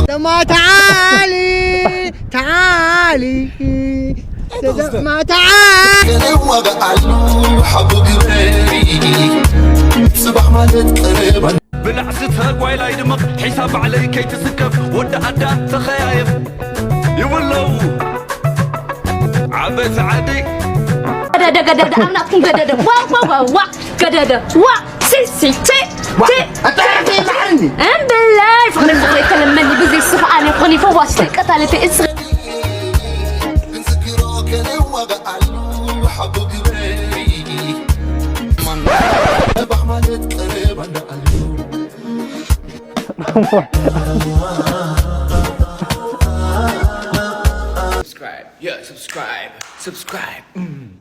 ደማ ተዓሊ ተዓሊ ደማ ተዓሊ ገለ ዋጋ ኣሉ ሓቦ ግበሪ ጽባሕ ማለት ቀረባ ብላዕ ስተ ጓይላ ይድምቕ ሒሳብ ባዕለይ ከይትስከፍ ወዲ ኣዳ ተኸያየፍ ይብለው ዓበይቲ ዓደይ ገደደ ገደደ ኣብ ናትኩም ገደደ ዋ ዋ ዋ ዋ ገደደ ዋ ሲ ሲ ቲ ቲ ኣጣዕቲ ማዕርኒ እምብላይ ፍቕሪ ፍቕሪ ከለመኒ ብዘይ ስፍኣኒ ኾኒ ፈዋሽ ቀታለተ እስረ ንዝክሮ ከለ ዋጋ ኣሉ ሓቦ ግበሪ ጽባሕ ማለት ቀረባ ኣሉ Subscribe, yeah, subscribe, subscribe. Mm.